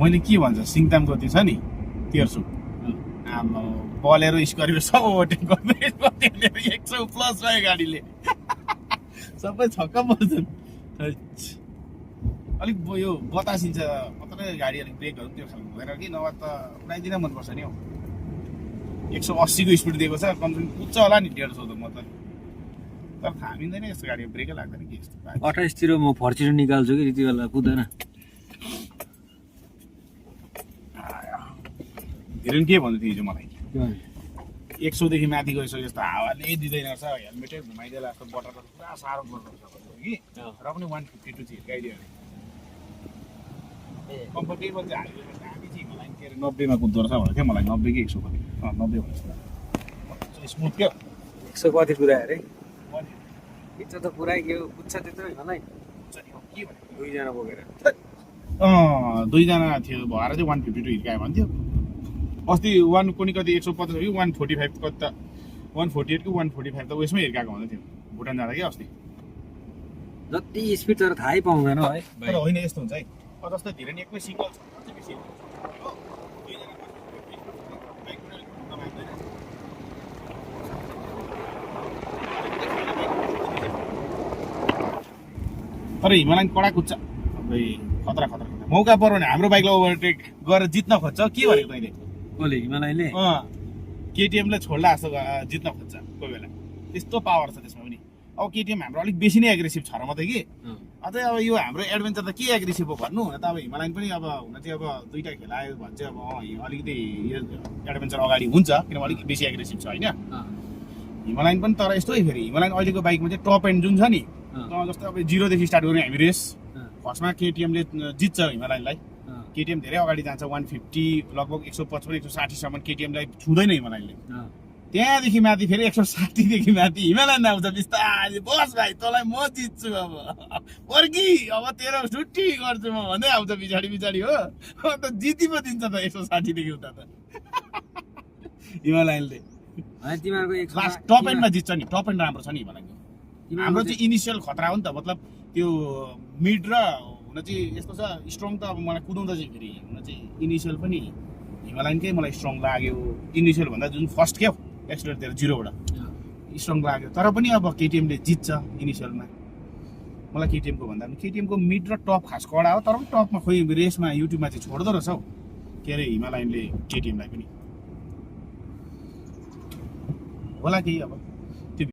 मैले के भन्छ सिङतामको त्यो छ नि तेर्सो आमा बलेरो स्कर्पियो सब ओभरटेक गर्दै 100 प्लस भयो गाडीले सबै छक्क पर्छन् अलिक यो बतासिन्छ मात्रै गाडी अलिक ब्रेकहरू त्यो खालको भएर कि नभए त उडाइदिन मनपर्छ नि हौ 180 को स्पिड दिएको छ कम्ती पुग्छ होला नि 150 त म त तर थामिँदैन यस्तो गाडी ब्रेकै लाग्दैन कि यस्तो 28 तिर म फर्चुनर निकाल्छु कि त्यति बेला कुदैन धेरै के भन्दै थियो हिजो मलाई 100 देखि माथि गइसक्यो यस्तो हावाले दिँदैन रहेछ हेलमेटै घुमाइदिएला जस्तो बटर पुरा साह्रो पर्छ कि र पनि 152 चाहिँ हिर्काइदियो कम्फर्टेबल चाहिँ हाइवेमा दामी चाहिँ मलाई के अरे 90 मा कुद्दो रहेछ भनेको थियो मलाई 90 कि 100 कति 90 भनेछ स्मुथ क्या 100 कति पुरा अरे इच्छा त पुरै के कुद्छ त्यत्रो मलाई के भने दुईजना बोकेर दुईजना थियो भएर चाहिँ 152 हिर्कायो भन्थ्यो अस्ति 1 कुनै कति 150 कि 145 कति त 148 कि 145 त उयसमै हिर्काएको भन्दै थियो भुटान जाँदा क्या अस्ति जति स्पिड तर थाहै पाउँदैन है तर होइन यस्तो हुन्छ है जस्तो धेरै नि एकमै सिङ्गल छ बेसी तर हिमालयन कडा कुद्छ खतरा खतरा मौका पर्यो भने हाम्रो बाइकलाई ओभरटेक गरेर जित्न खोज्छ के भनेको तैँले कसले हिमालयले केटिएमले छोड्ला जस्तो जित्न खोज्छ कोही बेला त्यस्तो पावर छ त्यसमा पनि अब केटिएम हाम्रो अलिक बेसी नै एग्रेसिभ छ र मात्रै कि अझै अब यो हाम्रो एडभेन्चर त के एग्रेसिभ हो भन्नु हुन त अब हिमालयन पनि अब हुन चाहिँ अब दुईटा खेलायो भने चाहिँ अब अलिकति यो एडभेन्चर अगाडि हुन्छ किनभने अलिक बेसी एग्रेसिभ छ होइन हिमालयन पनि तर यस्तै फेरि हिमालयन अहिलेको बाइकमा चाहिँ टप एन्ड जुन छ नि जस्तो अब 0 देखि स्टार्ट गर्ने हामी रेस फर्स्टमा केटिएमले जित्छ हिमालयनलाई केटिएम धेरै अगाडि जान्छ 150 लगभग 155 160 सम्म केटिएमलाई छुँदैन हिमालयनले त्यहाँदेखि माथि फेरि 160 देखि माथि हिमालयन आउँछ बिस्तारै बस भाइ तँलाई म जित्छु अब पर्की अब तेरो छुट्टी गर्छु म भन्दै आउँछ पछाडि पछाडि हो त जिति पो दिन्छ त 160 देखि उता त हिमालयनले तिमीहरूको लास्ट टप एन्डमा जित्छ नि टप एन्ड राम्रो छ नि हिमालयनको हाम्रो चाहिँ इनिसियल खतरा हो नि त मतलब त्यो मिड र हुन चाहिँ यस्तो छ स्ट्रङ त अब मलाई कुदाउँदा चाहिँ फेरि हुन चाहिँ इनिसियल पनि हिमालयनकै मलाई स्ट्रङ लाग्यो इनिसियल भन्दा जुन फर्स्ट क्या एक्सिलेटर 0 बाट स्ट्रङ लाग्यो तर पनि अब केटिएमले जित्छ इनिसियलमा मलाई केटिएमको भन्दा पनि केटिएमको मिड र टप खास कडा हो तर पनि टपमा खोइ रेसमा युट्युबमा चाहिँ छोड्दो रहेछ हौ के अरे हिमालयनले केटिएमलाई पनि होला केही अब